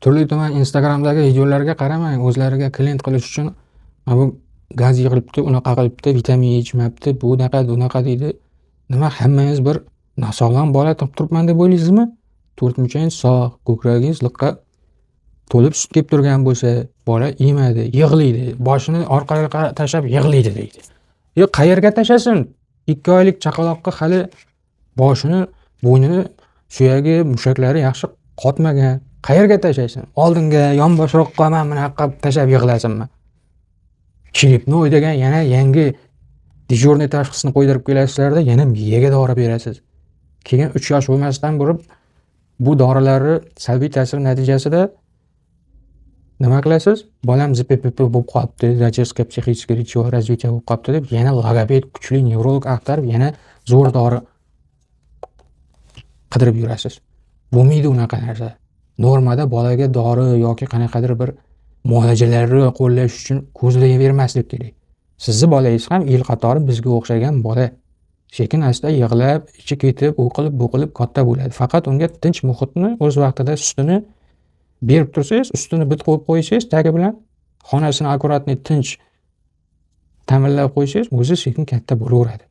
Turli tuman Instagramdagi videolarga qaramang, o'zlariga klient qilish uchun mana bu gaz yig'ilibdi, unaqa qilibdi, vitamin yetishmabdi, bunaqa, bunaqa deydi. Nima, hammangiz bir nosog'lom bola tug'ib turibman deb o'ylaysizmi? To'rt muchangiz sog', ko'kragingiz liqqa to'lib sut kelib turgan bo'lsa, bola emadi, yig'laydi, boshini orqaga tashlab yig'laydi deydi. Yo, qayerga tashlasin? 2 oylik chaqaloqqa hali boshini, bo'ynini, suyagi, mushaklari yaxshi qotmagan. Qayerga tashlaysan? Oldinga, yonboshroqqa, mana bunaqa qilib tashlab yig'lasinmi? Черепной degan yana yangi дежурный tashxisni qo'ydirib kelasizlarda, yana miyaga dori berasiz. Keyin 3 yosh bo'lmasdan burib bu dorilarni salbiy ta'siri natijasida nima qilasiz? Bolam ЗППП bo'lib qolibdi, задержка психического речевого развития bo'lib qolibdi deb yana logoped, kuchli nevrolog axtarib, yana zo'r dori qidirib yurasiz. Bo'lmaydi unaqa narsa. Normada bolaga dori yoki qanaqadir bir muolajalarni qo'llash uchun ko'zlayvermaslik kerak. Sizni bolangiz ham el qatori bizga o'xshagan bola. Sekin asta yig'lab, ichi ketib, u qilib, bu qilib katta bo'ladi. Faqat unga tinch muhitni, o'z vaqtida sutini berib tursangiz, ustini bit qo'yib qo'ysangiz, tagi bilan xonasini аккуратный tinch ta'minlab qo'ysangiz, o'zi sekin katta bo'laveradi.